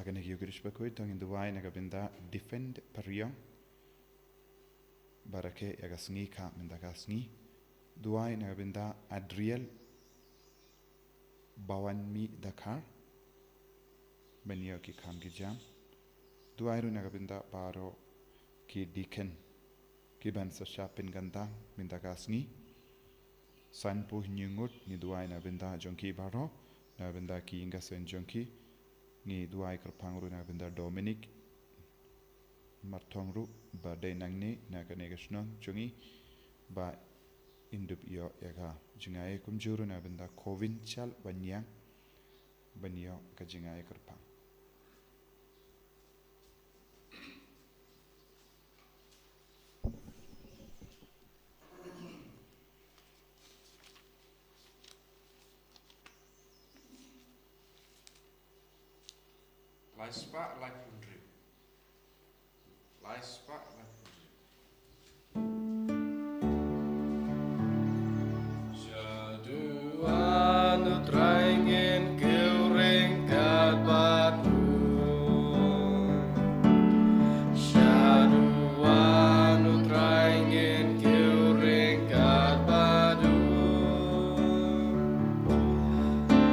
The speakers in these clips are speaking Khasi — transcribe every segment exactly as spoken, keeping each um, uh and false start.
Kane ka Eucharist bakhuid to ngin duwai na ka bynta Defend Pariong, ba rakhe ïa ka sngi ka mynta ka sngi. Duwai na ka bynta Adriel Bawanmi Dakhar, ban ïoh ki kham ki jam. Duwai ruh na ka bynta baroh ki deacon ki ban sa shah pynkyntang mynta ka sngi. San puh ngut ngi duwai na bynta jong ki baroh, na bynta ki ïing ka seng jong ki. Ngi duwai kyrpang ruh na bynta Dominic Marthong ruh ba dei nangne na kane ka shnong jong ngi, ba in dup ïoh ïa ka jingaiei, kumjuh ruh na bynta Kovin Chal Wanyang, ban ïoh ka jingaiei kyrpang. Lai spah lai phew hynriew. Lai spah lai phew hynriew. Shaduh wan u Trai ngin kiew ryngkat bad u. Shaduh wan u Trai ngin kiew ryngkat bad u.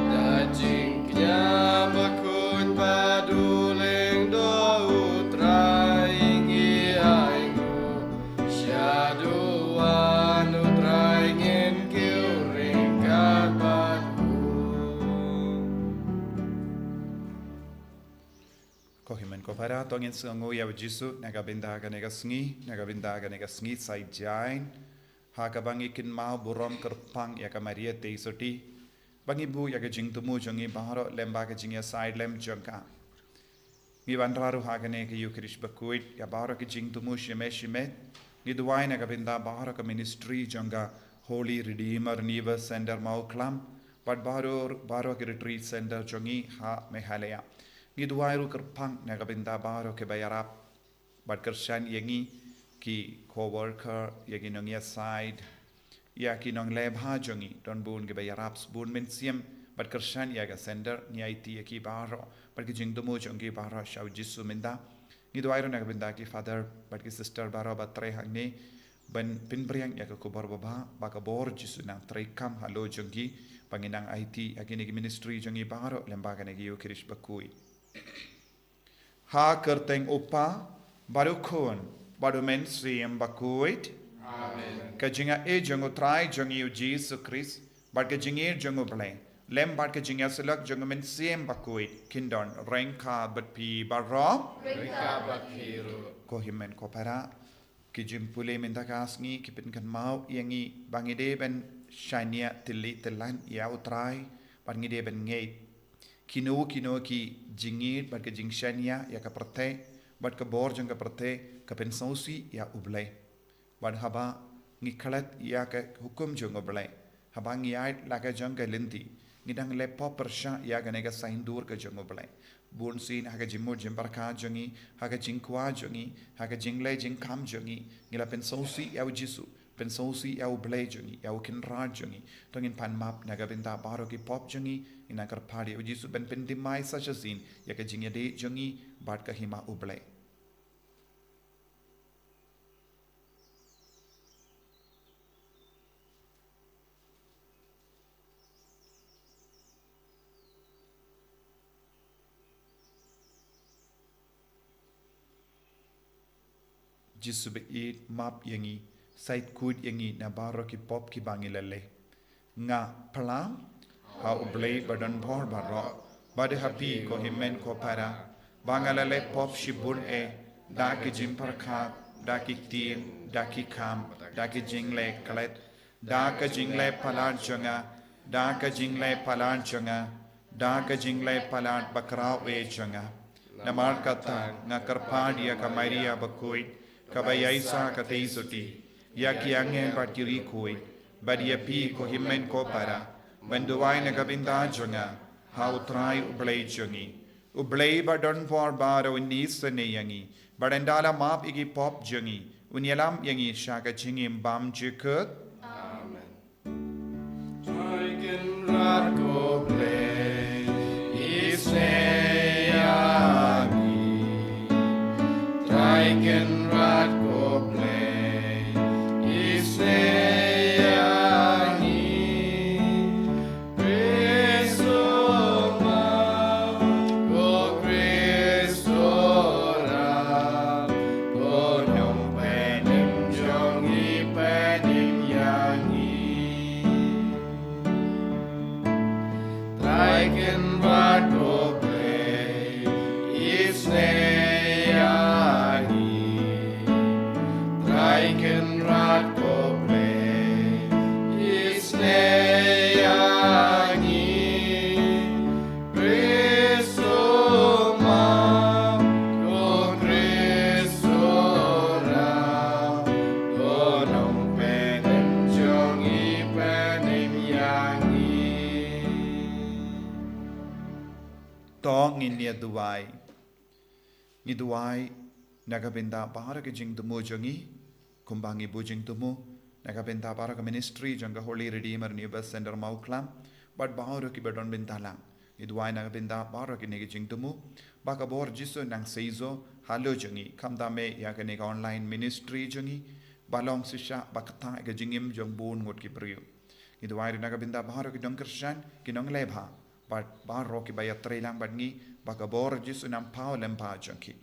Da jingkñia bakhuid bad u lyngdoh u Trai ngi ainguh. Shaduh wan u Trai ngin kiew ryngkat bad u. Ko hynmen ko para, to ngin sngewnguh ïa u Jisu na ka bynta kane ka sngi, na ka bynta kane ka sngi Saitjaiñ. Ha kaba ngi kynmaw burom kyrpang ïa ka Maria Theisotti, ba ngi buh ïa ka jingthmu jong ngi baroh lem bad ka jingïasaid lem jong ka. Ngi wanrah ruh ha kane ka Eucharist bakhuid ïa baroh ki jingthmu shimet shimet. Ngi duwai na ka bynta baroh ka ministry jong ka Holy Redeemer Renewal Center Mawklam, bad baroh, baroh ki retreat center jong ngi ha Meghalaya. Ngi duwai ruh kyrpang na ka bynta baroh kiba ïarap bad kyrshan ïa ngi, ki co-worker, ïa ki nongïasaid, ïa ki nongleh bha jong ngi, don bun kiba ïarap sbun mynsiem bad kyrshan ïa ka center. Ngi aiti ïa ki baroh bad ki jingthmu jong ki baroh sha u Jisu mynta. Ngi duwai ruh na ka bynta ki father bad ki sister baroh ba trei hangne ban pynphriang ïa ka khubor babha, ba ka bor Jisu nang treikam halor jong ki, ba ngin nang aiti ïa kine ki ministry jong ngi baroh lem bad kane ka Eucharist bakhuid. Ha kyrteng u Kpa, bad u Khun, bad u Mynsiem Bakhuid. Amen. Ka jingaiei jong u Trai jong ngi u Jisu Khrist, bad ka jingïeit jong u Blei, lem bad ka jingïasyllok jong u Mynsiem Bakhuid, kin don ryngkat bad phi baroh. Ryngkat bad phi ruh. Ko hynmen ko para, ki jingpule mynta ka sngi ki pynkynmaw ïa ngi ba ngi dei ban shaniah tylli tyllan ïa u Trai, bad ngi dei ban ngeit kino kino ki jingïeit bad ka jingshaniah ïa ka pyrthei bad ka bor jong ka pyrthei ka pynsngewsih ïa u Blei. Bad haba ngi klet ïa ka hukum jong u Blei, haba ngi ïaid la ka jong ka lynti, ngi dang leh pop pyrshah ïa kane ka saiñdur ka jong u Blei. Bunsien ha ka jingmut jingpyrkhat jong ngi, ha ka jingkwah jong ngi, ha ka jingleh jingkham jong ngi, ngi la pynsngewsih ïa u Jisu, pynsngewsih ïa u Blei jong ngi, ïa u Kynrad jong ngi. To ngin pan map na ka bynta baroh ki pop jong ngi, ngin nang kyrpad ïa u Jisu ban pynthymmai sa shisien ïa ka jingïadei jong ngi bad ka hima u Blei. Jisu baieit, map ïa ngi, sait khuid ïa ngi na baroh ki pop kiba ngi la leh. Nga phla ha u Blei ba don bor baroh, bad ha phi ko hynmen ko para, ba nga la leh pop shibun eh, da ki jingpyrkhat, da ki ktien, da ki kam, da ki jingleh klet, da ka jingleh palat jong nga, da ka jingleh palat jong nga, da ka jingleh palat bakhraw eh jong nga. Namar kata nga kyrpad ïa ka Maria bakhuid, kaba ïaishah ka Theisotti, ïa ki angel bad ki riewkhuid, bad ïa phi ko hynmen ko para, ban duwai na ka bynta jong nga ha u Trai u Blei jong ngi. U Blei ba don bor baroh un isynei ïa ngi, bad ynda la map ïa ki pop jong ngi, un ïalam ïa ngi sha ka jingim bymjukut. Amen. Trai Kynrad ko Blei, isynei ïa Kynrad ko Blei, isynei ïa ngi. Khrist u map, ko Khrist u ram, ko nongpynim jong ngi, pynim ïa ngi. Trai Kynrad ko Blei, isynei ïa ngi. Trai Kynrad ko Blei, isynei ïa ngi. Khrist u map, ko Khrist u ram, ko nongpynim jong ngi, pynim ïa ngi. To ngin ïa duwai. Ngi duwai na ka bynta baroh ki jingthmu jong ngi, kumba ngi buh jingthmu na ka bynta baroh ka ministry jong ka Holy Redeemer New Birth Center Mawklam, bad baroh kiba don bynta lang. Ngi duwai na ka bynta baroh kine ki jingthmu, ba ka bor Jisu nang seisoh halor jong ngi, khamtam eh ïa kane ka online ministry jong ngi, ba long shisha ba ktah ïa ka jingim jong bun ngut ki briew. Ngi duwai ruh na ka bynta baroh ki nongkyrshan, ki nongleh bha, bad baroh kiba ïatreilang bad ngi, ba ka bor Jisu nang paw lem bha jong ki.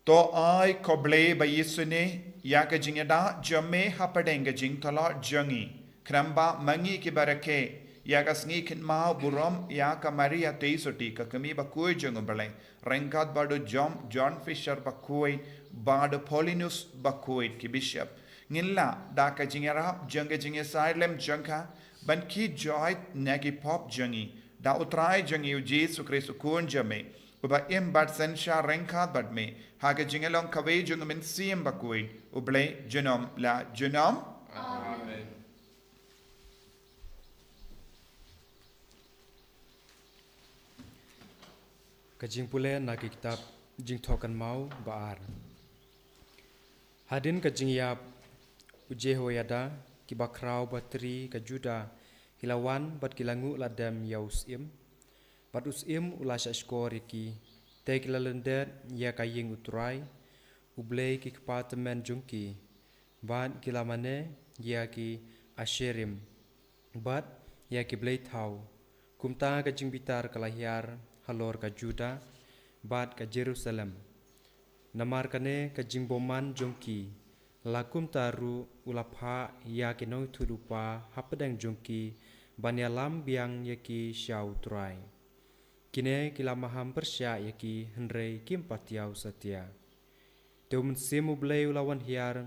To ai ko Blei ba isynei ïa ka jingïada jong me hapdeng ka jingtlot jong ngi, khnang ba ma ngi kiba rakhe ïa ka sngi kynmaw burom ïa ka Maria Theisotti, ka kmie bakhuid jong U Blei, ryngkat bad u John, John Fisher bakhuid, bad u Paulinus bakhuid, ki bishop, ngin lah da ka jingïarap jong ka jingïasaid lem jong ka ban kit joit na ki pop jong ngi, da U Trai jong ngi U Jisu Khrist U Khun jong me, uba im bad synshar ryngkat bad me ha ka jinglong kawei jong U Mynsiem Bakhuid, U Blei junom la junom. Amen. Ka jingpule na ki kitab Jingthoh Kynmaw ba ar. Hadien ka jingïap u Jehoiada, ki bakhraw batri ka Judah ki la wan bad ki la nguh la dem ïa u syiem, bad u syiem u la shah shkor ïa ki. Te ki la lyndet ïa ka ïing U Trai, U Blei ki kpa tymmen jong ki, bad ki la mane ïa ki Asherim bad ïa ki blei thaw. Kumta ka jingbitar ka la hiar halor ka Judah bad ka Jerusalem. Namar kane ka jingbymman jong ki, la kumta ruh u la phah ïa ki nongïathuhlypa hapdeng jong ki ban ïalam biang ïa ki sha U Trai. Kine ki la maham pyrshah ïa ki, hynrei kim pat ïaw satia. Te U Mynsiem U Blei u la wan hiar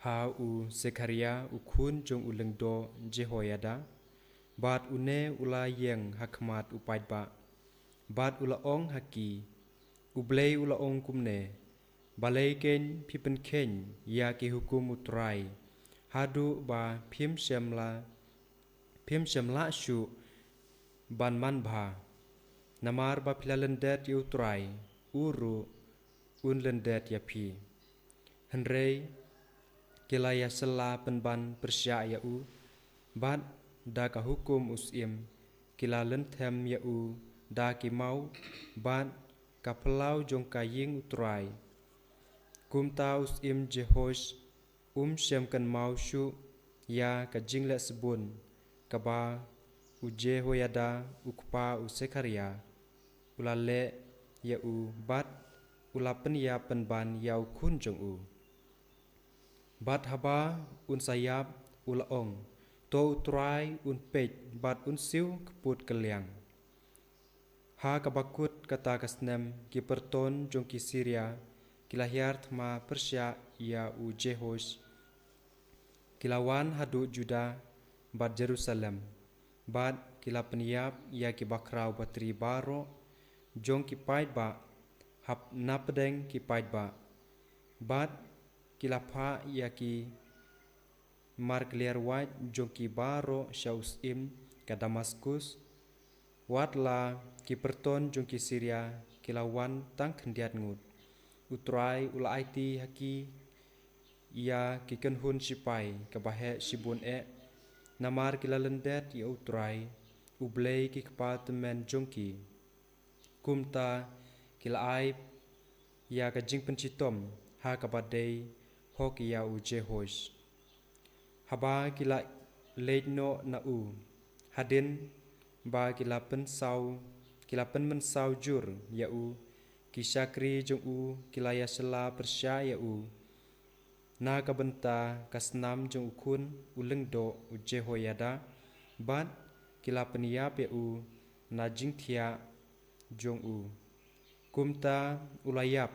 ha u Sekharia, u khun jong u lyngdoh Jehoiada, bad une u la ïeng ha khmat u paidbah, bad u la ong ha ki, U Blei u la ong kumne: Balei kein phi pynkheiñ ïa ki hukum U Trai, haduh ba phim shym la, phim shym lah shuh ban manbha? Namar ba phi la lyndet ïa U Trai, u ruh un lyndet ïa phi. Hynrei ki la ïasylla pynban pyrshah ïa u, bad da ka hukum u syiem ki la lynthem ïa u da ki maw bad ka phyllaw jong ka ïing U Trai. Kumta u syiem Jehoash um shym kynmaw shuh ïa ka jingleh sbun kaba u Jehoiada u kpa u Sekharia u la leh ïa u, bad u la pynïap pynban ïa u khun jong u. Bad haba un sa ïap, u la ong: To U Trai un peit bad un siew kput kylliang. Ha kaba kut kata ka snem, ki pyrton jong ki Siria ki la hiar thma pyrshah ïa u Jehoash. Ki la wan haduh Judah bad Jerusalem, bad ki la pynïap ïa ki bakhraw batri baroh jong ki paidbah hap napdeng ki paidbah, bad ki la phah ïa ki markylliar wait jong ki baroh sha u syiem ka Damaskus. Wat la ki pyrton jong ki Siria ki la wan tang khyndiat ngut, U Trai u la aiti ha ki ïa ki kynhun shipai kaba heh shibun eh, namar ki la lyndet ïa U Trai, U Blei ki kpa tymmen jong ki. Kumta ki la ai ïa ka jingpynshitom ha kaba dei hok ïa u Jehoash. Haba ki la leit noh na u, hadien ba ki la pynsaw, ki la pynmynsaw jur ïa u, ki shakri jong u ki la ïa shylla pyrshah ïa u. Na ka bynta ka snam jong u khun u lyngdoh u Jehoiada, bad ki la pynïap ïa u na jingthiah jong u. Kumta u la ïap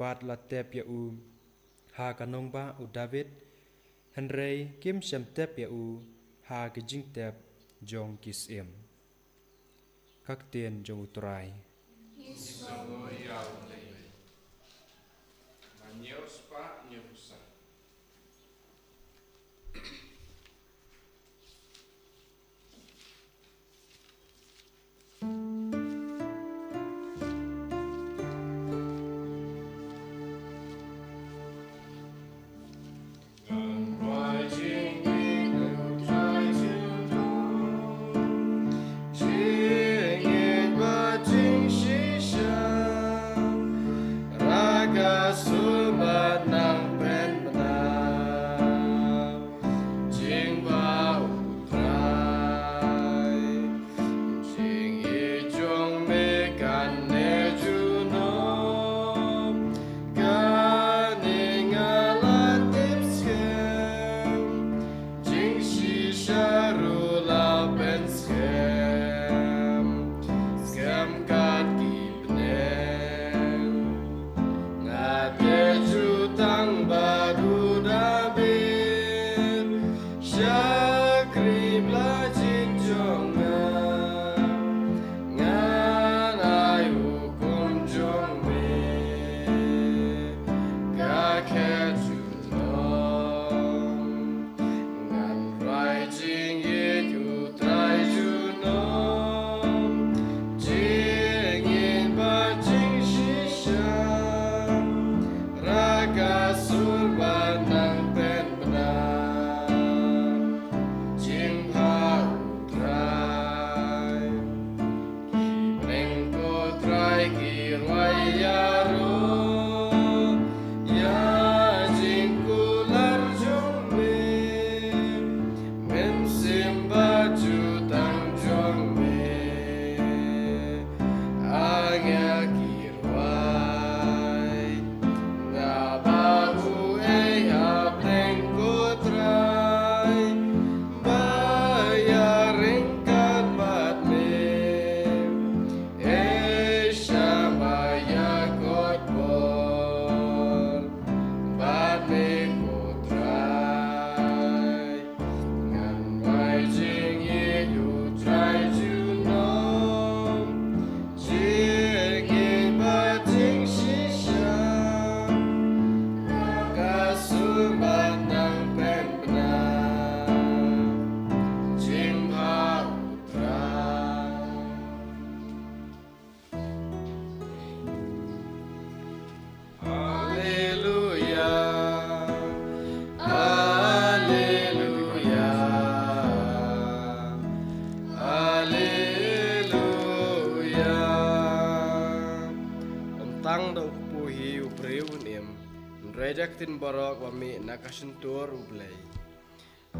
bad la tep ïa u ha ka nongbah u David, hynrei kim shym tep ïa u ha ka jingtep jong ki syiem. Ka ktien jong u Trai. Jingïeit jong me kane junom, kane nga la tip skhem, jingshisha ruh la pynskhem, skhem kat ki bneng. Nga te ju tang bad u David, shakri blei jong nga. Ngan ai hukum jong me, ka khet junom. Ngan rai jingïeit u Trai junom, jingïeit bad jingshisha, rakasur bad nang pynbna, jingbha u Trai. Ki bneng ko Trai ki rwai ïaroh ïa jingkular jong me, mynsiem bad jutang jong me, ïa ki rwai. Nga bah u ei ha pdeng ko Trai, ba ïa ryngkat bad me, ei shah ba ïa kot bor bad me ko Trai. Ngan rai jingïeit u Trai junom, jingïeit bad jingshisha, ka sur bad nang pynbna, jingbha u Trai. Haleluya, haleluya, haleluya. Ym tang da u kpu hi u briew un im, hynrei da ka ktien baroh ba mih na ka shyntur u Blei.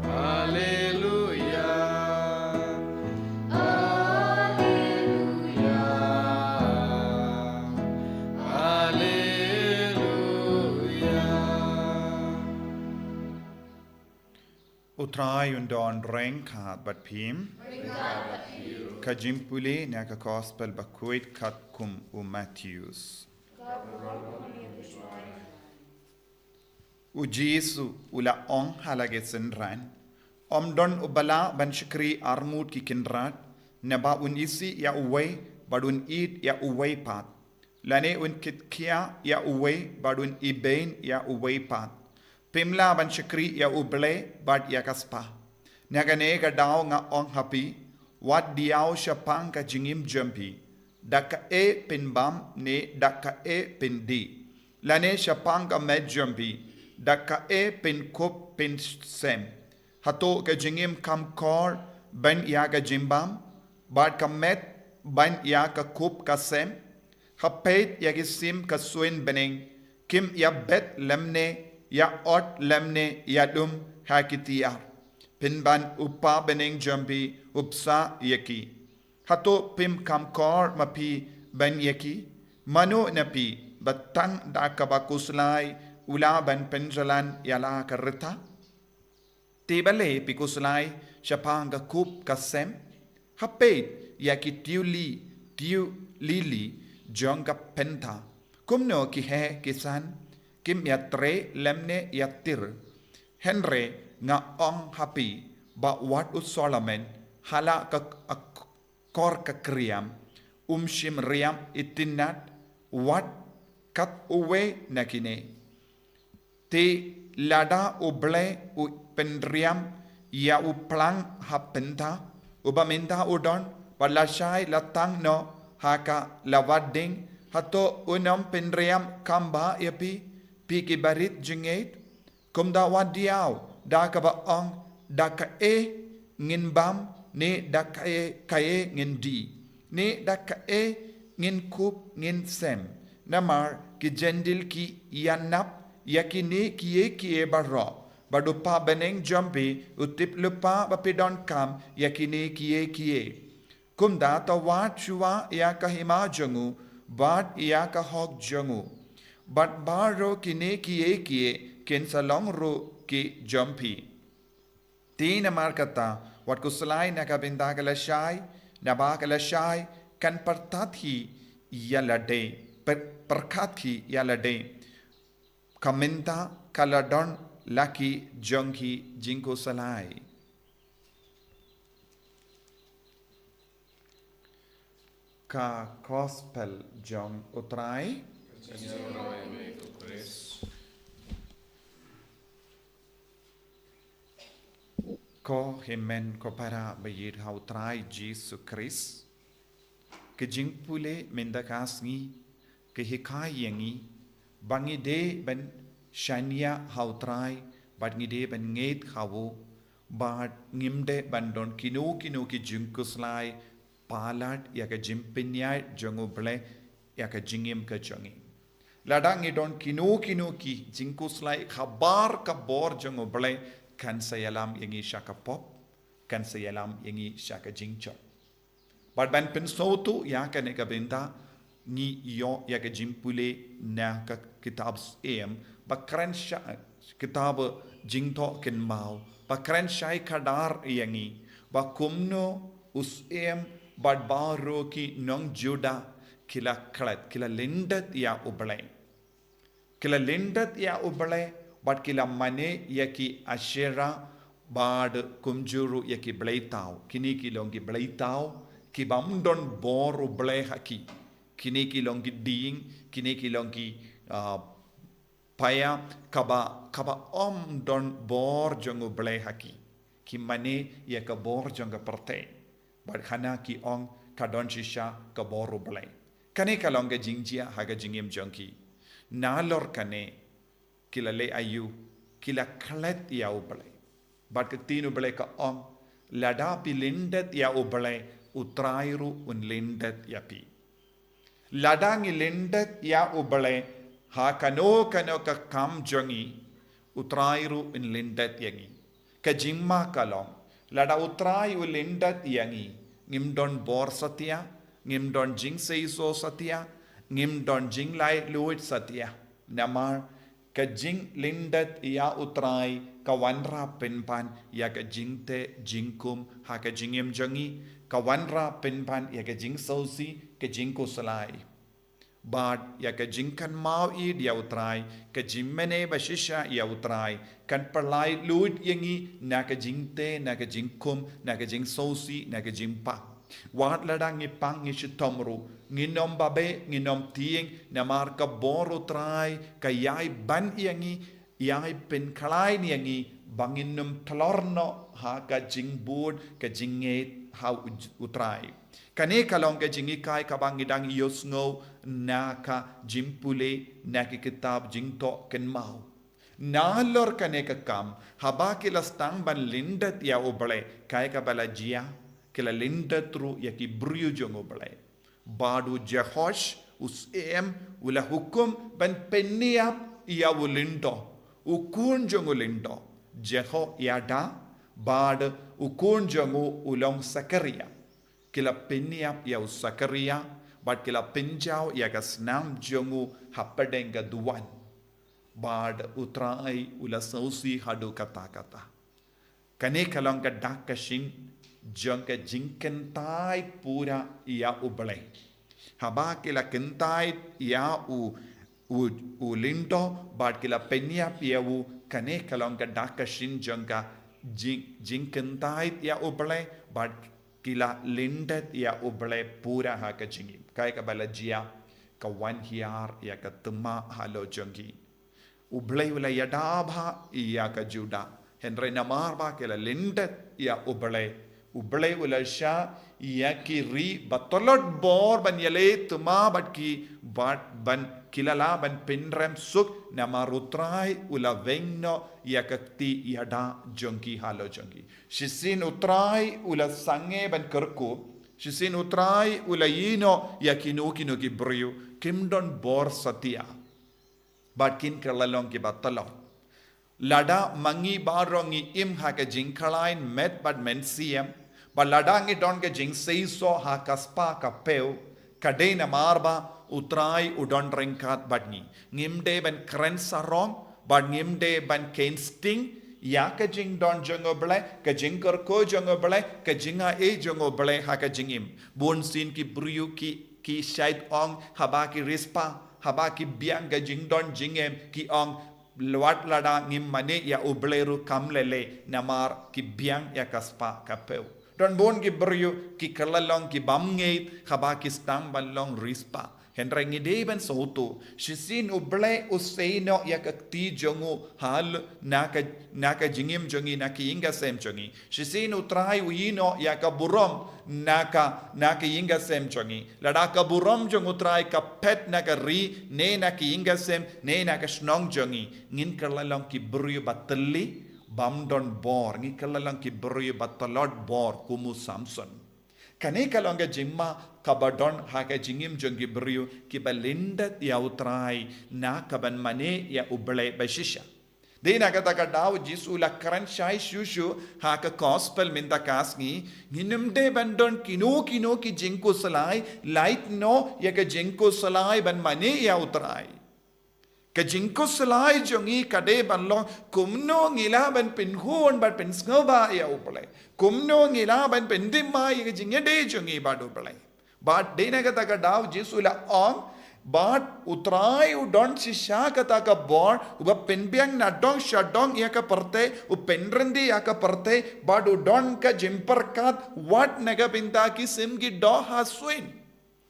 Haleluya. Haleluya. Haleluya. U Trai un don ryngkat bad phi. Ka jingpule na ka Gospel bakhuid katkum u Mathaios. U Jisu u la ong ha la ki synran, ym don uba lah ban shakri ar ngut ki kynrad, naba un isih ïa uwei bad un ïeit ïa uwei pat, lane un kit khia ïa uwei bad un ibeiñ ïa uwei pat. Phim lah ban shakri ïa u Blei bad ïa ka spah. Na kane ka daw nga ong ha phi, wat diaw shaphang ka jingim jong phi, da kaei phin bam ne da kaei phin dih, lane shaphang ka met jong phi, da kaei phin kup phin sem. Hato ka jingim kam kor ban ïa ka jingbam, bad ka met ban ïa ka kup ka sem? Ha peit ïa ki sim ka suiñ bneng, kim ïa bet lymne ïa ot lymne ïa dum ha ki tiar. Pynban u Pa bneng jong phi u bsa ïa ki. Hato phim kham kor ma phi ban ïa ki? Mano na phi ba tang da kaba khuslai u lah ban pynjlan ïa la ka rta? Te balei phi khuslai shaphang ka kup ka sem? Ha peit ïa ki tiuli, tiulili jong ka pynthor. Kumno ki heh ki san, kim ïa trei lymne ïa tir. Hynrei nga ong ha phi ba wat u Solomon ha la ka ak- kor ka kriam um shym riam itynnad wat kat uwei na kine. Te lada U Blei u pynriam ïa u phlang ha pynthor, uba mynta u don, bad lashai la tang noh ha ka lawad ding, hato un ym pynriam kham bha ïa phi, phi ki barit jingngeit? Kumta wat diaw da kaba ong, da kaei ngin bam, ne da kaei, kaei ngin die, ne da kaei ngin kup ngin sem. Namar ki Jentil ki ïanap ïa kine kiei kiei baroh, bad u Pa bneng jong phi u tip lypa ba phi donkam ïa kine kiei kiei. Kumta to wad shuwa ïa ka hima jong u bad ïa ka hok jong u, bad baroh kine kiei kiei kin sa long ruh ki jong phi. Te namar kata wat khuslai na ka bynta ka lashai, naba ka lashai kan pyrthat hi ïa lade, pyr- pyrkhat hi ïa lade. Ka mynta ka la don la ki jong ki jingkhuslai. Ka Gospel jong U Trai. Ko hynmen ko para ba ïeit ha U Trai Jisu Khrist. Ka jingpule mynta ka sngi ka hikai ïa ngi ba ngi dei ban shaniah ha U Trai, bad ngi dei ban ngeit ha u, bad ngim dei ban don kino kino ki jingkhuslai palat ïa ka jingpynïaid jong U Blei ïa ka jingim ka jong ngi. Lada ngi don kino kino ki jingkhuslai khabar ka bor jong U Blei, kan sa ïalam ïa ngi sha ka pop, kan sa ïalam ïa ngi sha ka jingjot. Bad ban pynsngewthuh ïa kane ka bynta, ngi ïoh ïa ka jingpule na ka kitab Syiem ba kren shai, kitab Jingthoh Kynmaw ba kren shai khadar ïa ngi ba kumno u Syiem bad baroh ki nong Judah ki la klet, ki la lyndet ïa U Blei. Ki la lyndet ïa U Blei bad ki la mane ïa ki Asherah bad kumjuh ruh ïa ki blei thaw. Kine ki long ki blei thaw ki bym don bor U Blei ha ki. Kine ki long ki dieng, kine ki long ki, ah, paia kaba, kaba ym don bor jong U Blei ha ki. Ki mane ïa ka bor jong ka pyrthei. Bad khana ki ong ka don shisha ka bor U Blei. Kane ka long ka jingjia ha ka jingim jong ki. Nalor kane ki la leh aïu, ki la klet ïa U Blei. Bad ka ktien U Blei ka ong, lada phi lyndet ïa U Blei, U Trai ruh un lyndet ïa phi. Lada ngi lyndet ïa U Blei ha kano kano ka kam jong ngi, U Trai ruh un lyndet ïa ngi. Ka jingma ka long, lada U Trai u lyndet ïa ngi, ngim don bor satia, ngim don jingseisoh satia, ngim don jinglaitluid satia. Namar ka jinglyndet ïa U Trai ka wanrah pynban ïa ka jingteh jingkum ha ka jingim jong ngi, ka wanrah pynban ïa ka jingsngewsih, ka jingkhuslai. Bad ïa ka jingkynmaw ïa U Trai, ka jingmane ba shisha ïa U Trai, kan pynlaitluid ïa ngi na ka jingteh, na ka jingkum, na ka jingsngewsih, na ka jingpang. Wat lada ngi pang ngi shitom ruh, ngin ym babe, ngin ym tieng, namar ka bor U Trai ka ïai ban ïa ngi, ïai pynkhlaiñ ïa ngi ba ngin ym tlor noh ha ka jingbud ka jingngeit ha U, U Trai. Kane ka long ka jinghikai kaba ngi dang ïohsngew na ka jingpule na ki kitab Jingthoh Kynmaw. Nalor kane ka kam, haba ki la sdang ban lyndet ïa U Blei, kaei kaba la jia, ki la lyndet ruh ïa ki briew jong U Blei. Bad u Jehoash U Syiem u la hukum ban pynïap ïa u lyndo, u khun jong u lyndo, Jehoiada, bad u khun jong u u long Sakaria. Ki la pynïap ïa u Sakaria, bad ki la pynjaw ïa ka snam jong u hapdeng ka duwan. Bad U Trai u la sngewsih haduh katta katta. Kane ka long ka dak ka shin jong ka jingkyntait pura ïa U Blei. Haba ki la kyntait ïa u, u, u lyndo, bad ki la pynïap ïa u, kane ka long ka dak ka shin jong ka jing, jingkyntait ïa U Blei, bad ki la lyndet ïa U Blei pura ha ka jingim. Kaei kaba la jia? Ka wan hiar ïa ka thma halor jong ki. U Blei u la ïada bha ïa ka Juda. Hynrei namar ba ki la lyndet ïa U Blei, U Blei u la shah ïa ki ri ba tlot bor ban ïaleh thma bad ki, bad ban ki la lah ban pynrem suk, namar U Trai u la weng noh ïa ka kti ïada jong ki halor jong ki. Shisien U Trai u la sangeh ban kyrkhu, shisien U Trai u la ïehnoh ïa kino kino ki briew, kim don bor satia. Bad kin kylla long kiba tlot. Lada ma ngi baroh ngi im ha ka jingkhlaiñ met bad mynsiem, bad lada ngi don ka jingseisoh ha ka spah ka phew, ka dei namar ba U Trai u don ryngkat bad ngi. Ngim dei ban kren sarong, bad ngim dei ban kheiñ sting ïa ka jingdon jong U Blei, ka jingkyrkhu jong U Blei, ka jingai jong U Blei ha ka jingim. Bun sien ki briew ki, ki shait ong haba ki riewspah, haba ki biang ka jingdon jingem, ki ong, wat lada ngim mane ïa U Blei ruh kam lei lei, namar ki biang ïa ka spah ka phew. Don bun ki briew ki kylla long ki bymngeit haba ki sdang ban long riewspah. Hynrei ngi dei ban sngewthuh, shisien U Blei u sei noh ïa ka kti jong u halor na ka, na ka jingim jong ngi, na ka ïing ka sem jong ngi. Shisien U Trai u ïehnoh ïa ka burom na ka, na ka ïing ka sem jong ngi. Lada ka burom jong U Trai ka phet na ka ri, ne na ka ïing ka sem, ne na ka shnong jong ngi, ngin kylla long ki briew ba tylli, bym don bor, ngin kylla long ki briew ba tlot bor kum u Samson. Kane ka long ka jingma kaba don ha ka jingim jong ki briew kiba lyndet ïa U Trai, na ka ban mane ïa U Blei ba shisha. Dei na kata ka daw U Jisu u la kren shai shuh shuh ha ka gospel mynta ka sngi, ngin ym dei ban don kino kino ki jingkhuslai, lait noh ïa ka jingkhuslai ban mane ïa U Trai. Ka jingkhuslai jong ngi ka dei ban long kumno ngi lah ban pynhun bad pynsngewbha ïa U Blei. Kumno ngi lah ban pynthymmai ïa ka jingïadei jong ngi bad U Blei. Bad dei na kata ka daw U Jisu u la ong, bad U Trai u don shisha kata ka bor, uba pynbiang nadong shadong ïa ka pyrthei, u pynryndih ïa ka pyrthei, bad u don ka jingpyrkhat wat na ka bynta ki sim ki doh ha suiñ.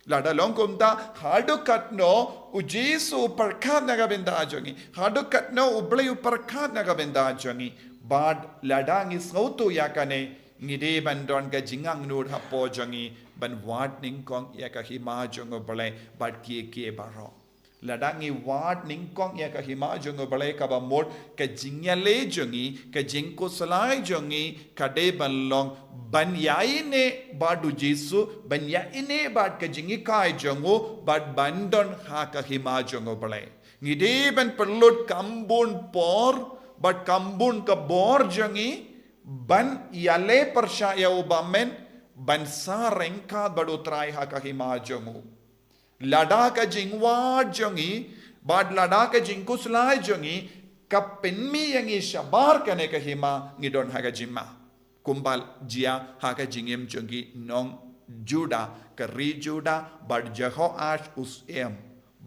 Lada long kumta, haduh katno U Jisu u pyrkhat na ka bynta jong ngi, haduh katno U Blei u pyrkhat na ka bynta jong ngi. Bad lada ngi sngewthuh ïa kane, ngi dei ban don ka jingangnud hapoh jong ngi ban wad nyngkong ïa ka hima jong U Blei bad kiei kiei baroh. Lada ngi wad nyngkong ïa ka hima jong U Blei, kaba mut ka jingïaleh jong ngi, ka jingkhuslai jong ngi ka dei ban long ban ïaineh bad U Jisu, ban ïaineh bad ka jinghikai jong u, bad ban don ha ka hima jong U Blei. Ngi dei ban pynlut kam bun por bad kam bun ka bor jong ngi ban ïaleh pyrshah ïa u bymmen, ban sah ryngkat bad U Trai ha ka hima jong u. Lada ka jingwad jong ngi bad lada ka jingkhuslai jong ngi ka pynmih ïa ngi shabar kane ka hima, ngi don ha ka jingma. Kumba la jia ha ka jingim jong ki nong Juda, ka ri Juda, bad Jehoash u syiem,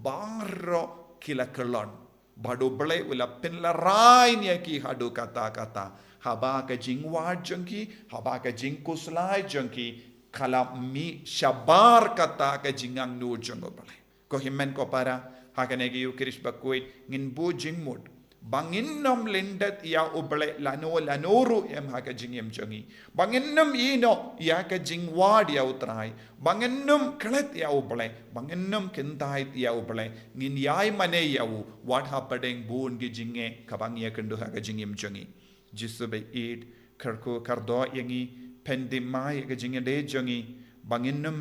baroh ki la kyllon. Bad U Blei u la pynlehrain ïa ki haduh katta katta. Haba ka jingwad jong ki, haba ka jingkhuslai jong ki ka la mih shabar kata ka jingangnud jong U Blei. Ko hynmen ko para, ha kane ka Ïukharist bakhuid ngin buh jingmut ba ngin ym lyndet ïa U Blei lano lano ruh em ha ka jingim jong ngi. Ba ngin ym ïehnoh ïa ka jingwad ïa U Trai. Ba ngin ym klet ïa U Blei, ba ngin ym kyntait ïa U Blei, ngin ïai mane ïa u wat hapdeng bun ki jingeh kaba ngi ïakynduh ha ka jingim jong ngi. Jisu ba ïeit, kyrkhu kyrdoh ïa ngi, pynthymmai ïa ka jingïadei jong ngi, ba ngin ym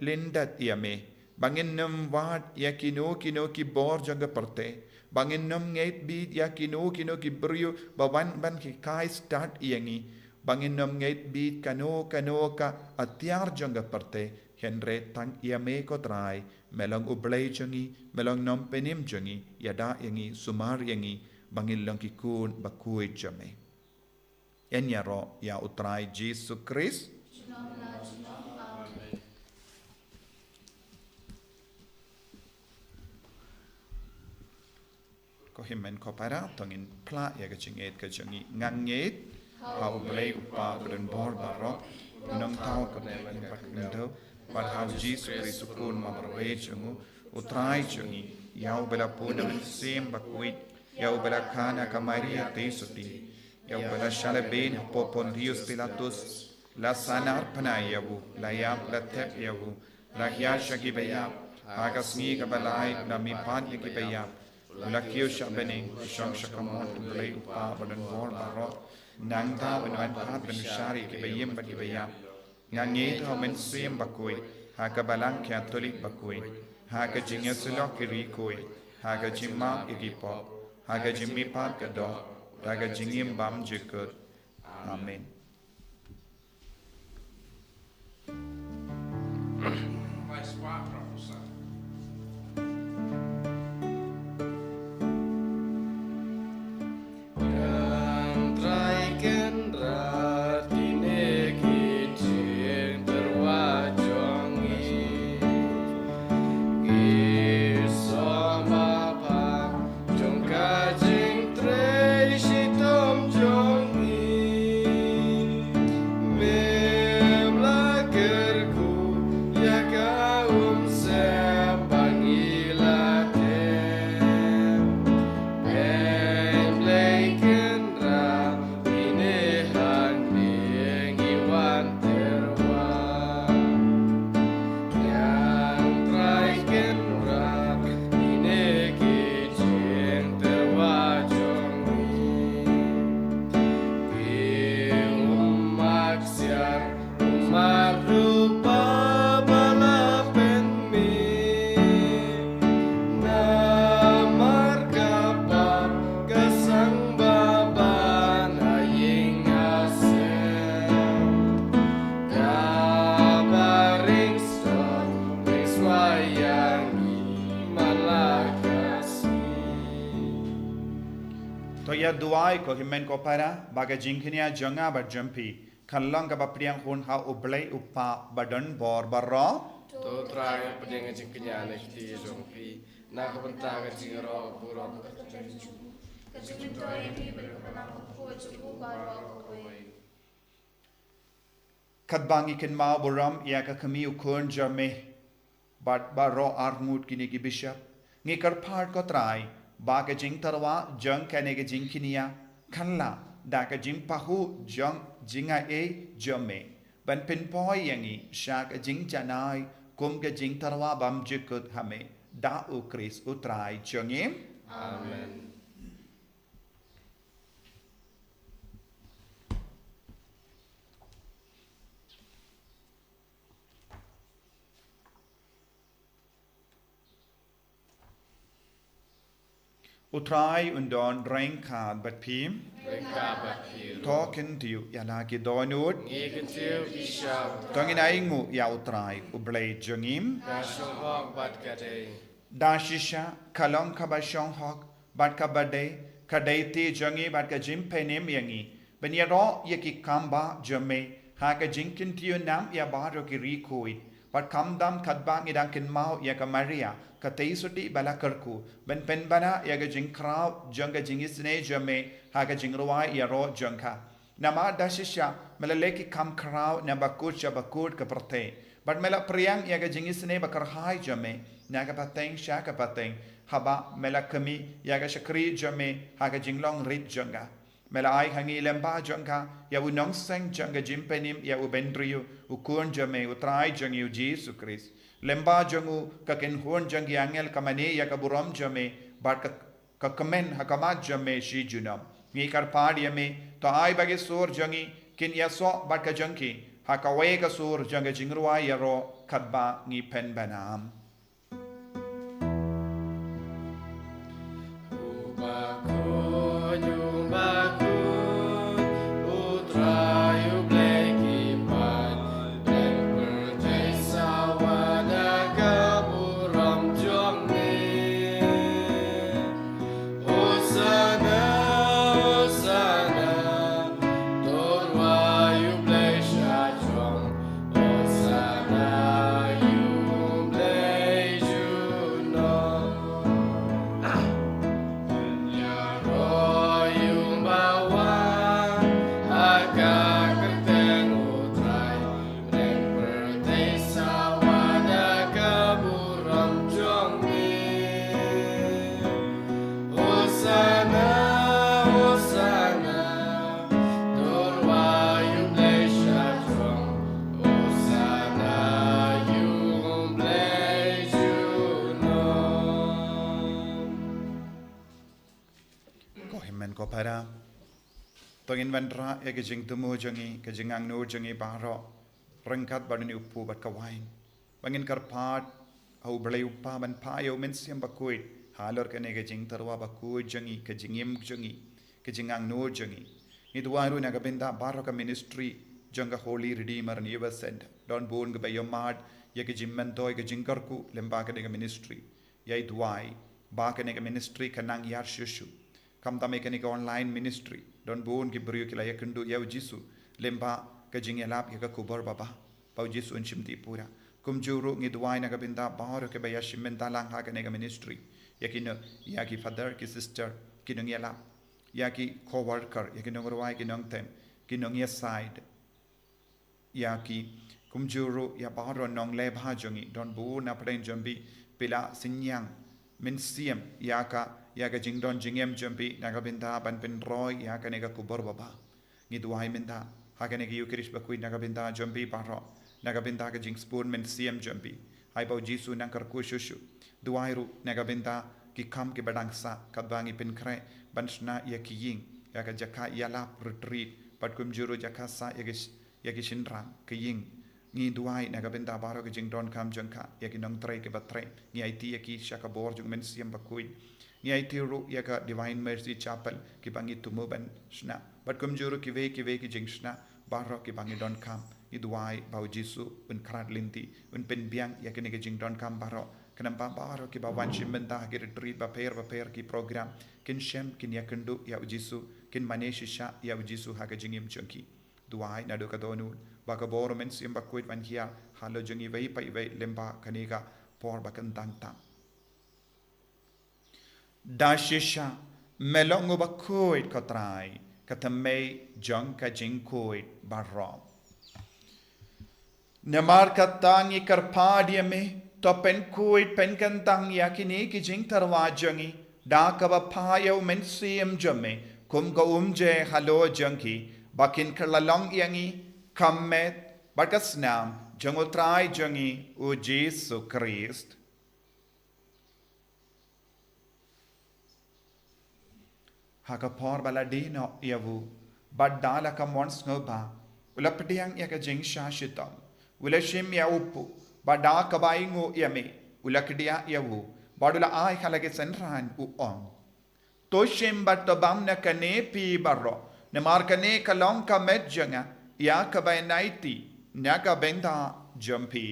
lyndet ïa me, Ba ngin nym wad ïa kino kino ki bor jong ka pyrthei. Ba ngin nym ngeit bit ïa kino kino ki briew ba wan ban hikai stad ïa ngi. Ba ngin nym ngeit bit kano kano ka atiar jong ka pyrthei. Hynrei tang ïa me ko Trai, me long U Blei jong ngi, me long Nongpynim jong ngi, ïada ïa ngi, sumar ïa ngi, ba ngin long ki khun ba khuid jong me. Yn ïaroh ïa U Trai Jisu Khrist. Ko hynmen ko para, to ngin phla ïa ka jingngeit ka jong ngi. Nga ngeit ha U Blei U Kpa badonbor baroh, U Nongthaw ka bneng bad ka khyndew, bad ha U Jisu Khrist U Khun marwei jong u, U Trai jong ngi, ïa uba la bun na U Mynsiem Bakhuid, ïa uba la kha na ka Maria Theisotti, ïa uba la shah lehbeiñ hapoh Pontius Pilatus, la sahnarphna ïa u, la ïap, la thep ïa u, la hiar sha ki baïap, ha ka sngi kaba lai u la mihpat ïa ki baïap, u la kiew sha bneng, u shong sha kamot U Blei U Kpa badonbor baroh. Nangta un wan pat ban bishar ïa ki baïm bad ki baïap. Nga ngeit ha U Mynsiem Bakhuid, ha ka Balang Katholik bakhuid, ha ka jingïasyllok ki riewkhuid, ha ka jingmap ïa ki pop, ha ka jingmihpat ka doh, ha ka jingim bymjukut. Amen. Trai Kynrad, kine ki jingtyrwa jong ngi, ki sumar jong ka jingtrei shitom jong ngi. Mem la kyrkhu ïa ka umsem ba ngi la tem. Pen Blei Kynrad, ine hangne ngi wan tyrwa. Ngan Trai Kynrad, ine ki jingtyrwa jong ngi. Ki ummat ksiar, ummat rupa ba la pynmih. Namar ka pap ka sangba ban ha ïing ha sem. Kaba ring stot, ring shuwa ïa ngi man la ka sngi. To ïa duwai ko hynmen ko para, ba ka jingkñia jong nga bad jong phi kan long kaba pdiang hun ha U Blei U Kpa badonbor baroh. To Trai, pdiang ka jingkñia na ki kti jong phi, na ka bynta ka jingïaroh burom ka jong U, ka jingmyntoi ïa phi bad ka balang kaba khuid jong U baroh kawei. Katba ngi kynmaw burom ïa ka kmie u khun jong me bad baroh arngut kine ki bishop, ngi kyrpad ko Trai ba ka jingtyrwa jong kane ka jingkñia kan lah da ka jingpahuh jong jingaiei jong me, ban pynpoi ïa ngi sha ka jingjanai kum ka jingtyrwa bymjukut ha me, da U Khrist U Trai jong ngi. Amen. U Trai un don ryngkat bad phi. Ryngkat bad phi ruh. To kyntiew ïa la ki dohnud. Ngi kyntiew ki shong. To ngin ainguh ïa U Trai U Blei jong ngi. Ka shong hok bad ka dei. Da shisha ka long kaba shong hok bad kaba dei, ka dei te jong ngi bad ka jingpynim ïa ngi ban ïaroh ïa ki kam bah jong me ha ka jingkyntiew nam ïa baroh ki riewkhuid. Bad khamtam katba ngi dang kynmaw ïa ka Maria ka Theisotti ba la kyrkhu ban pynbna ïa ka jingkhraw jong ka jingisynei jong me ha ka jingrwai ïaroh jong ka. Namar da shisha me la leh ki kam khraw na bakut sha bakut ka pyrthei, bad me la pdiang ïa ka jingisynei bakyrhai jong me na ka pateng sha ka pateng, haba me la khmih ïa ka shakri jong me ha ka jinglong rit jong ka. Me la ai ha ngi lyngba jong ka ïa u nongseng jong ka jingpynim ïa u bynriew, u Khun jong me, U Trai jong ngi U Jisu Khrist. Lyngba jong u ka kynhun jong ki angel ka mane ïa ka burom jong me, bad ka ka kmen ha khmat jong me shi junom. Ngi kyrpad ïa me, to ai ba ki sur jong ngi kin ïasoh bad ka jong ki ha kawei ka sur jong ka jingrwai ïaroh katba ngi pynbna. Men ko para, to ngin wanrah ïa ka jingthmu jong ngi, ka jingangnud jong ngi baroh ryngkat bad une u kpu bad ka wain. Ba ngin kyrpad ha u Blei u Kpa ban phah ïa u Mynsiem Bakhuid halor kane ka jingtyrwa bakhuid jong ngi, ka jingim jong ngi, ka jingangnud jong ngi. Ngi duwai ruh na ka bynta baroh ka ministry jong ka Holy Redeemer Neighbour Centre. Don bun kiba ïohmad ïa ka jingmyntoi, ka jingkyrkhu lyngba kane ka ministry. Ïa i duwai ba kane ka ministry kan nang ïar shuh shuh. Khamtam ïa kane ka online ministry, don bun ki briew ki la ïakynduh ïa u Jisu lyngba ka jingïalap ïa ka khubor babha, ba u Jisu un shim dih pura. Kumjuh ruh ngi duwai na ka bynta baroh kiba ïashim bynta lang ha kane ka ministry, ïa ki no-, ïa ki father, ki sister, ki nongïalap, ïa ki co-worker, ïa ki nongrwai, ki nongtem, ki nongïasaid, ïa ki, kumjuh ruh ïa baroh nongleh bha jong ngi. Don bun na pdeng jong phi, phi la synñiang mynsiem ïa ka, ïa ka jingdon jingem jong phi na ka bynta ban pynroi ïa kane ka khubor babha. Ngi duwai mynta ha kane ka Eucharist bakhuid na ka bynta jong phi baroh, na ka bynta ka jingsbun mynsiem jong phi, ai ba u Jisu un nang kyrkhu shuh shuh. Duwai ruh na ka bynta ki kam kiba dang sah, katba ngi pynkhreh ban shna ïa ki ïing, ïa ka jaka ïalap retreat, bad kumjuh ruh jaka sah ïa ki sh-, ïa ki shynrang, ki ïing. Ngi duwai na ka bynta baroh ki jingdonkam jong ka, ïa ki nongtrei kiba trei, ngi aiti ïa ki sha ka bor jong u Mynsiem Bakhuid. Ngi aiti ruh ïa ka Divine Mercy Chapel kiba ngi thmu ban shna, bad kumjuh ruh kiwei kiwei ki jingshna baroh kiba ngi donkam. Ngi duwai ba u Jisu un khrat lynti, un pynbiang ïa kine ki jingdonkam baroh. Khnang ba baroh kiba wan shim bynta ha ki retreat bapher bapher, ki program, kin shem, kin ïakynduh ïa u Jisu, kin mane shisha ïa u Jisu ha ka jingim jong ki. Duwai naduh ka dohnud ba ka bor u Mynsiem Bakhuid un hiar halor jong ngi iwei pa iwei lyngba kane ka por ba kyntang tam. Da shisha, me long uba khuid, ko Trai, ka thymmei jong ka jingkhuid baroh. Namar kata ngi kyrpad ïa me, to pynkhuid pynkyntang ïa kine ki jingtyrwa jong ngi da kaba phah ïa u Mynsiem jong me kum ka umjer halor jong ki, ba kin kylla long ïa ngi ka met bad ka snam jong u Trai jong ngi u Jisu Khrist. Ha ka por ba la die noh ïa u, bad da la ka mon sngewbha, u la pdiang ïa ka jingshah shitom, u la shim ïa u kpu, bad da kaba ainguh ïa me, u la kdiah ïa u, bad u la ai ha la ki synran, u ong: To shim bad to bam na kane phi baroh, namar kane ka long ka met jong nga, ïa kaba ngan aiti na ka bynta jong phi.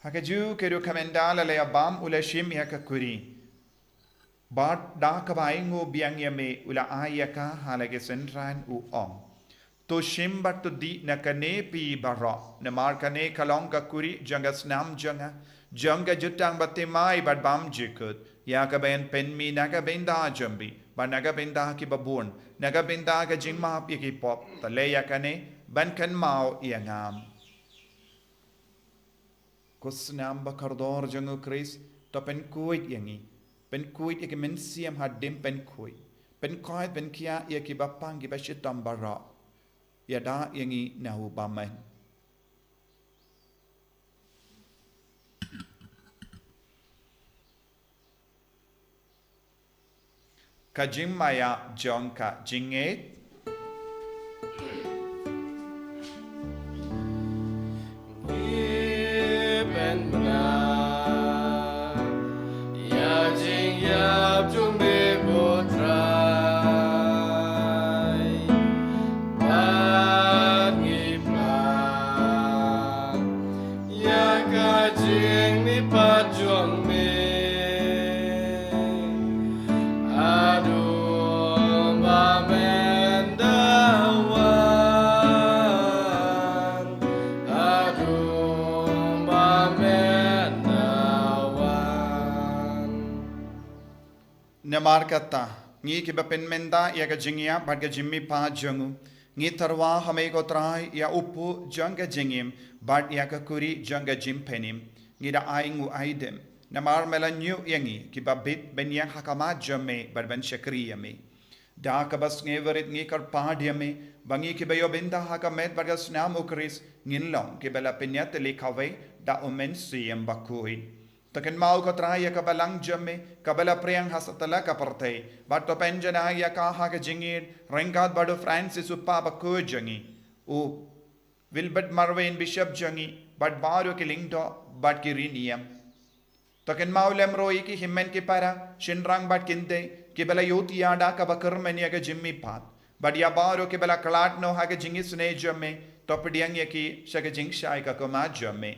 Ha kajuh ka rukom, ynda la ïa bam, u la shim ïa ka kuri, bad da kaba ainguh biang ïa me, u la ai ïa ka ha la ki synran, u ong: To shim bad to dih na kane phi baroh, namar kane ka long ka kuri jong ka snam jong nga, jong ka jutang bathymmai bad bymjukut, ïa kaba ngan pynmih na ka bynta jong phi bad na ka bynta kiba bun, na ka bynta ka jingmap ïa ki pop. To leh ïa kane ban kynmaw ïa nga. Ko snam ba kordor jong u Khrist, to pynkhuid ïa ngi. Pynkhuid ïa ki mynsiem hadien pynkhuid. Pynkhuid, pynkhiah ïa kiba pang, kiba shitom baroh. Ïada ïa ngi na u bymman. Ka jingmaïa jong ka jingngeit. Ngi pynbna ïa ka jingïap jong me, ko Trai, bad ngi pla ïa ka jingmihpat jong me. Haduh ba men da wan, haduh ba men da wan. Namar kata, ngi kiba pynmynta ïa ka jingïap bad ka jingmihpat jong u, ngi tyrwa ha me, ko Trai, ïa u kpu jong ka jingim bad ïa ka kuri jong ka jingpynim. Ngi da ainguh aidem Namar me la ñiuh ïa ngi kiba bit ban ïeng ha khmat jong me bad ban shakri ïa me. Da kaba sngewrit ngi kyrpad ïa me ba ngi kiba ïoh bynta ha ka met bad ka snam u Khrist ngin long kiba la pynïatylli kawei da u Mynsiem Bakhuid. To kynmaw ko Trai ïa ka balang jong me kaba la pyrshang ha satlak ka pyrthei, bad to pynjanai ïa ka ha ka jingïeit ryngkat bad u Francis u Pope bakhuid jong ngi, u Wilbert Marwein Bishop jong ngi, bad baroh ki lyngdoh bad ki riewniam. To kynmaw lem ruh ïa ki hynmen ki para, shynrang bad kynthei kiba la ïohthiah da kaba kyrmen ïa ka jingmihpat, bad ïa baroh kiba la khlad noh ha ka jingisynei jong me, to pdiang ïa ki sha ka jingshai ka khmat jong me.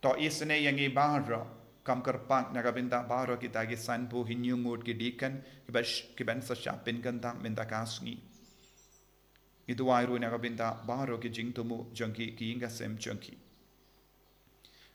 To isynei ïa ngi baroh, kum kyrpang na ka bynta baroh kita ki sanphew hynñiew ngut ki deacon kiba sh-, kiban sa shah pynkyntang mynta ka sngi. Ngi duwai ruh na ka bynta baroh ki jingthmu jong ki, ki ïing ki sem jong ki.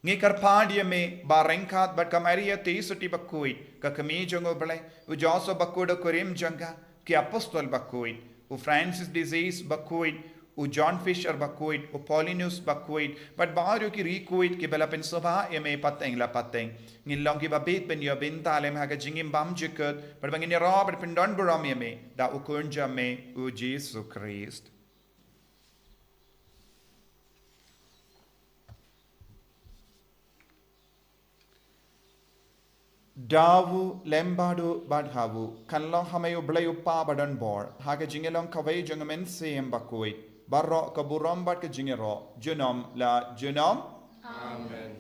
Ngi kyrpad ïa me ba ryngkat bad ka Maria Theisotti bakhuid, ka kmie jong u Blei, u Joseph bakhuid u kurim jong ka, ki apostol bakhuid, u Francis de Sales bakhuid, u John Fisher bakhuid, u Paulinus bakhuid, bad baroh ki riewkhuid kiba la pynsngewbha ïa me pateng la pateng, ngin long kiba bit ban ïoh bynta lem ha ka jingim bymjukut, bad ba ngin ïaroh bad pyndonburom ïa me da u Khun jong me u Jisu Khrist. Da u lem bad u bad ha u, kan long ha me u Blei u Kpa badonbor, ha ka jingïalong kawei jong u Mynsiem Bakhuid, baroh ka burom bad ka jingïaroh junom la junom. Amen.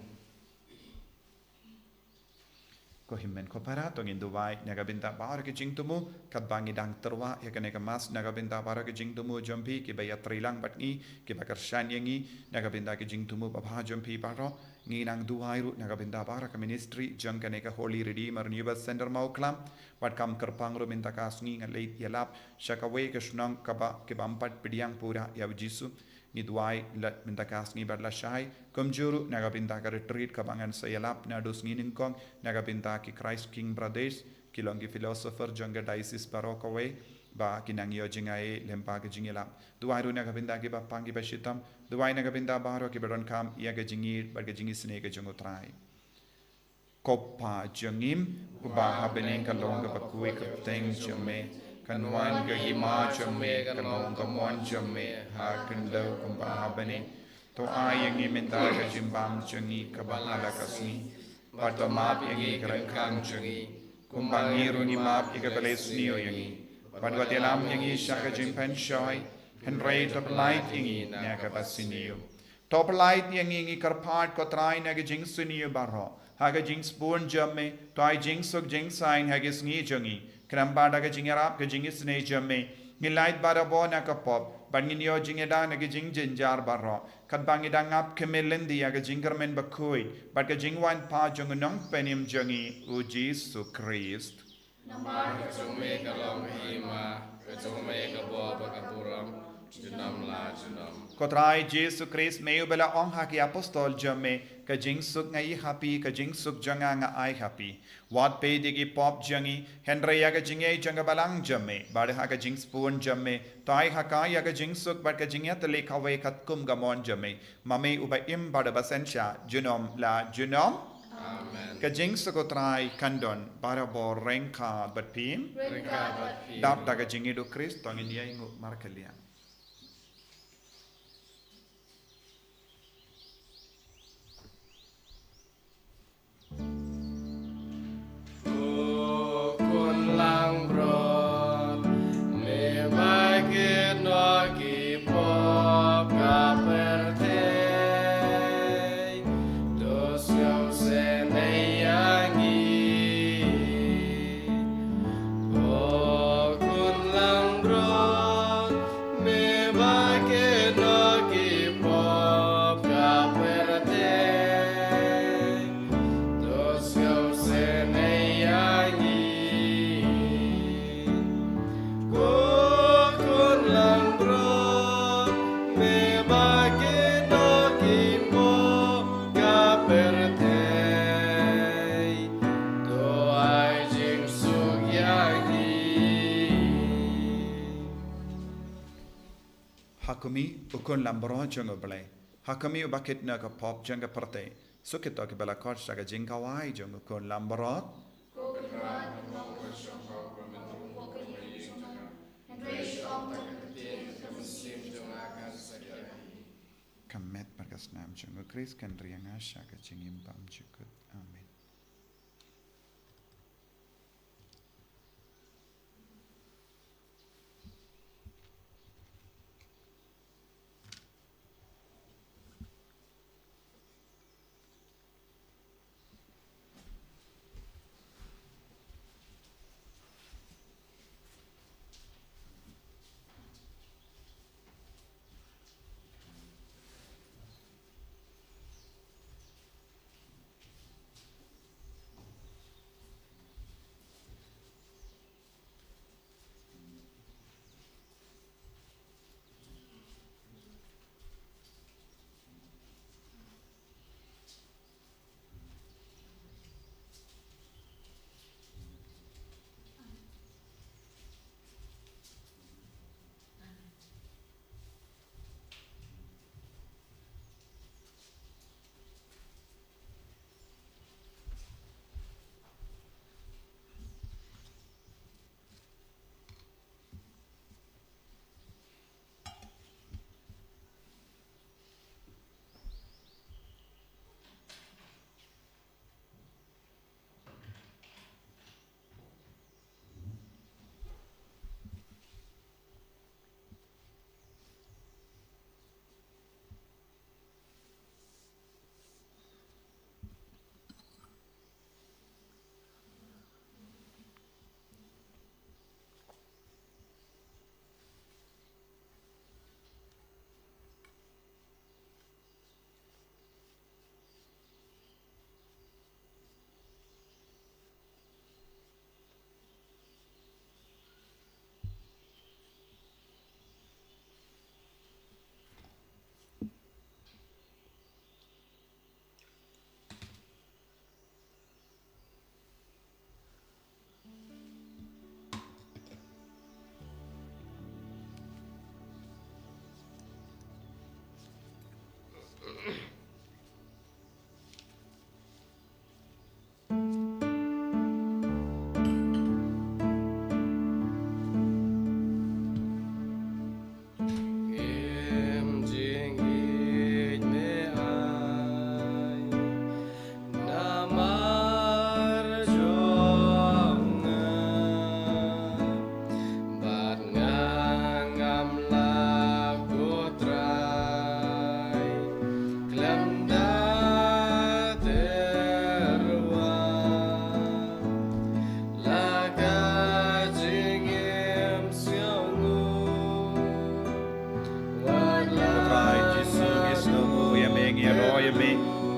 Ko hynmen ko para, to ngin duwai na ka bynta baroh ki jingthmu, katba ngi dang tyrwa ïa kane ka Mass, na ka bynta baroh ki jingthmu jong phi kiba ïatrei lang bad ngi, kiba kyrshan ïa ngi, na ka bynta ki jingthmu babha jong phi baroh. Ngi nang duwai ruh na ka bynta baroh ka ministry jong kane ka Holy Redeemer Renewal Center Mawklam, bad kum kyrpang ruh mynta ka sngi ngi leit ïalap sha kawei ka shnong kaba, kaba ym pat pdiang pura ïa u Jisu. Ngi duwai la mynta ka sngi bad lashai, kumjuh ruh na ka bynta ka retreat kaba ngan sa ïalap naduh sngi nyngkong, na ka bynta ki Christ King Brothers, ki long ki philosopher jong ka diocese baroh kawei, ba ki nang ïoh jingaiei lem bad ka jingïalap. Duwai ruh na ka bynta kiba pang kiba shitom, duwai na ka bynta baroh kiba donkam ïa ka jingïeit bad ka jingisynei ka jong u Trai. Ko Kpa jong ngi, uba ha bneng, ka long kaba khuid ka kyrteng jong me, kan wan ka hima jong me, kan long ka mon jong me ha khyndew kumba ha bneng. To ai ïa ngi mynta ka jingbam jong ngi kaba ha la ka sngi, bad to map ïa ngi ki ryngkang jong ngi, kumba ngi ruh ngi map ïa kiba la isniew ïa ngi, bad wat ïalam ïa ngi sha ka jingpynshoi, hynrei to pyllait ïa ngi na kaba sniew. To pyllait ïa ngi, ngi kyrpad ko Trai, na ka jingsniew baroh, ha ka jingsbun jong me, to ai jingsuk jingsaiñ ha ki sngi jong ngi, khnang ba da ka jingïarap ka jingisynei jong me, ngin lait barabor na ka pop, bad ngin ïoh jingïada na ki jingjynjar baroh, katba ngi dang ap khmih lynti ïa ka jingkyrmen bakhuid bad ka jingwan pat jong u Nongpynim jong ngi u Jisu Khrist. Namar ka jong me ka long ka hima, ka jong me ka bor bad ka burom, junom la junom. Ko Trai Jisu Khrist, me uba la ong ha ki apostol jong me, ka jingsuk nga ïoh ha phi, ka jingsuk jong nga nga ai ha phi. Wat peit ïa ki pop jong ngi, hynrei ïa ka jingïeit jong ka balang jong me, bad ha ka jingsbun jong me, to ai ha ka ïa ka jingsuk bad ka jingïatylli kawei katkum ka mon jong me, ma me uba im bad uba synshar junom la junom. Amen. Ka jingsuk u Trai kan don barabor ryngkat bad phi. Ryngkat bad phi. Dap da ka jingïeit u Khrist, to ngin ïainguh markylliang. Ko Khun langbrot, me ba kit noh ki pop ka pyrthei, to sngewsynei ïa ngi. Ko Khun langbrot, me ba kit noh ki pop ka pyrthei, to sngewsynei ïa ngi. Ko Khun langbrot, me ba kit noh ki pop ka pyrthei, to ai jingsuk ïa ngi. Ha khmih, U Khun langbrot jong U Blei. Ha khmih, uba kit noh ka pop jong ka pyrthei. Suk kito kiba la khot sha ka jingkhawai jong u khun lambarot. Ka met bad ka snam jong u Khrist kan ri ïa nga sha ka jingim bymjukut. Amen. Im jingïeit me ai namar jong nga, bad nga ngam lah, ko Trai, khlem da tyrwa la ka jingim sngewnguh. Wat la Trai Jisu, ngi sngewnguh ïa me, ngi ïaroh ïa me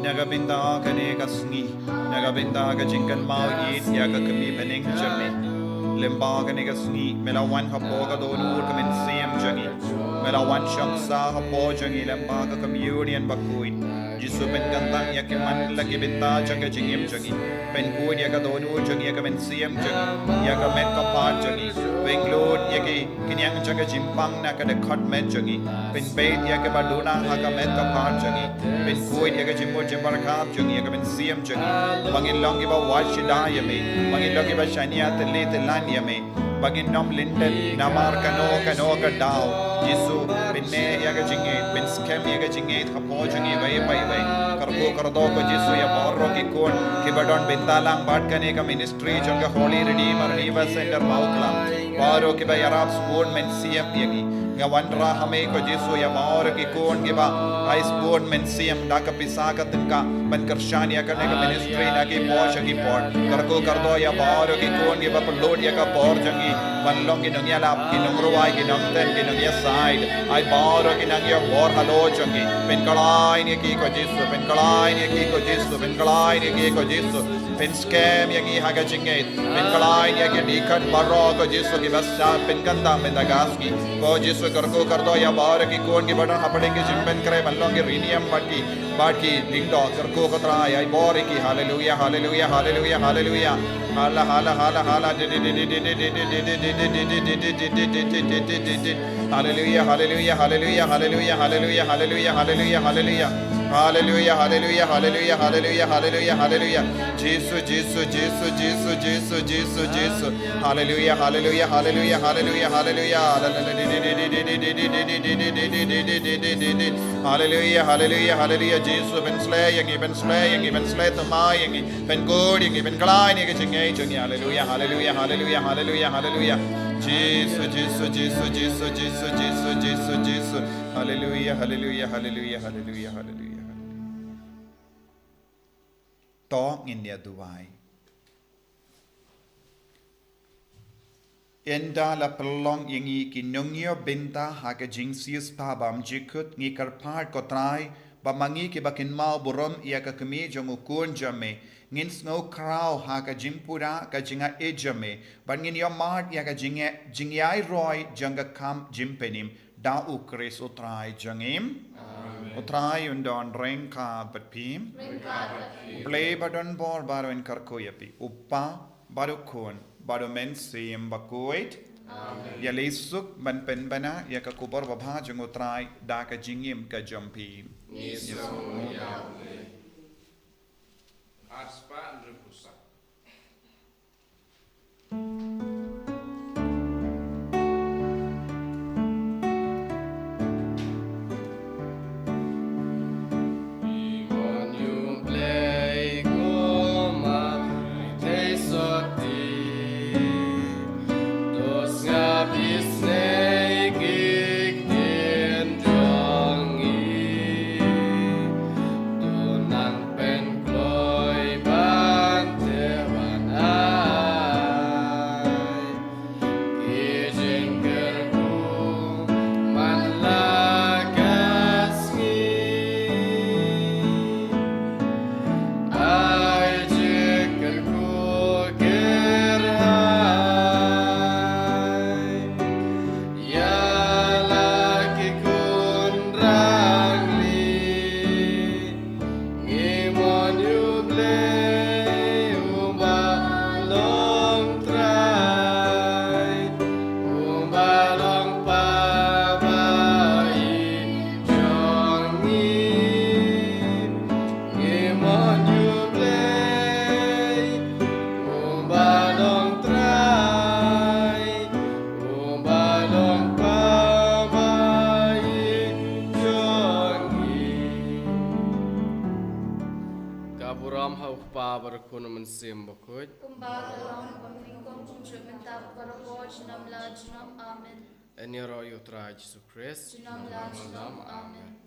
na ka bynta kane ka sngi, na ka bynta ka jingkynmaw ïit ïa ka kmie bneng jong me. Lyngba kane ka sngi me la wan hapoh ka dohnud ka mynsiem jong ngi, me la wan shong sah hapoh jong ngi lyngba ka communion bakhuid. Jisu, pynkyntang ïa ki man la ki bynta jong ka jingim jong ngi. Pynkhuid ïa ka dohnud jong ngi, ïa ka mynsiem jong ngi, ïa ka met ka phad jong ngi. Pynlut ïa ki khñiang jong ka jingpang na ka dkhot met jong ngi. Pynbeit ïa kaba duna ha ka met ka phad jong ngi. Pynkhuid ïa ka jingmut jingpyrkhat jong ngi, ïa ka mynsiem jong ngi. Ba ngin long kiba wad shida ïa me, ba ngin long kiba shaniah tylli tylan ïa me. Ba ngin ym lyndet namar kano kano ka daw. Jisu, pynneh ïa ka jingngeit, pynskhem ïa ka jingngeit hapoh jong ngi iwei pa iwei. Kyrkhu kyrdoh ko Jisu ïa baroh ki khun kiba don bynta lang bad kane ka ministry jong ka Holy Redeemer Revival Center Mawklam. Baroh kiba ïarap sbun mynsiem ïa ngi. Nga wanrah ha me ko Jisu ïa baroh ki khun kiba ai sbun mynsiem da ka pisa ka tyngka ban kyrshan ïa kane ka ministry na ki por sha ki por. Kyrkhu kyrdoh ïa baroh ki khun kiba pynlut ïa ka por jong ngi ban long ki nongïalap, ki nongrwai, ki nongtem, ki nongïasaid. Ai baroh ki nang ïoh bor halor jong ngi. Pynkhlaiñ ïa ki ko Jisu, pynkhlaiñ ïa ki ko Jisu, pynkhlaiñ ïa ki ko Jisu. Pynskhem ïa ngi ha ka jingngeit. Pynkhlaiñ ïa ki dkhot baroh ko Jisu kiba sah pynkyntang mynta ka sngi. Ko Jisu, kyrkhu kyrdoh ïa baroh ki khun kiba don hapdeng ki jingpynkhreh ban long ki riewniam bad ki bad ki lyngdoh. Kyrkhu ko Trai, ai bor ïa ki. Haleluia, haleluia, haleluia, haleluia. Hala, hala, hala, hala. Haleluia, haleluia, haleluia, haleluia, haleluia, haleluia, haleluia, haleluia. Hallelujah, hallelujah, hallelujah, hallelujah, hallelujah, hallelujah. Jisu, Jisu, Jisu, Jisu, Jisu, Jisu, Jisu. Hallelujah, hallelujah, hallelujah, hallelujah, hallelujah. Hallelujah, hallelujah, hallelujah. Jisu, pynsleh ïa ngi, pynsleh ïa ngi, pynsleh thymmai ïa ngi, pynkut ïa ngi, pynkhlaiñ ïa ka jingngeit jong ngi. Hallelujah, hallelujah, hallelujah, hallelujah, hallelujah. Jisu, Jisu, Jisu, Jisu, Jisu, Jisu, Jisu, Jisu. Hallelujah, hallelujah, hallelujah, hallelujah, hallelujah, hallelujah. To ngin ïa duwai. Ynda la pynlong ïa ngi ki nongïoh bynta ha ka jingsiewspah bymjukut, ngi kyrpad ko Trai ba ma ngi kiba kynmaw burom ïa ka kmie jong u khun jong me, ngin sngew khraw ha ka jingpura ka jingaiei jong me, bad ngin ïohmad ïa ka jingïa-, jingïairoi jong ka kam jingpynim, da u Khrist u Trai jong ngi. Amen. U Trai un don ryngkat bad phi. Ryngkat bad phi. U Blei ba don bor baroh un kyrkhu ïa phi, u Kpa bad u Khun bad u Mynsiem Bakhuid. Amen. Ïaleh suk ban pynbna ïa ka khubor babha jong u Trai da ka jingim ka jong phi. Ngi sngew ïa u Blei. Ar spah hynriew phew saw. Ki jingkyrkhu man la ka sngi, ai jingkyrkhu kyrhai ïa la ki khun rangli. Ngi mon ïa u Blei uba long Trai, uba long Kpa ba ïeit jong ngi. Ngi mon ïa u Blei uba long Trai, uba long Kpa ba ïeit jong ngi. Ka burom ha u Kpa bad u Khun bad u Mynsiem Bakhuid. Kumba ka long, kumba ka long, kumjuh mynta, baroh por, junom la junom. Amen. Yn ïaroh ïa u Trai Jisu Khrist. Junom la junom. Amen.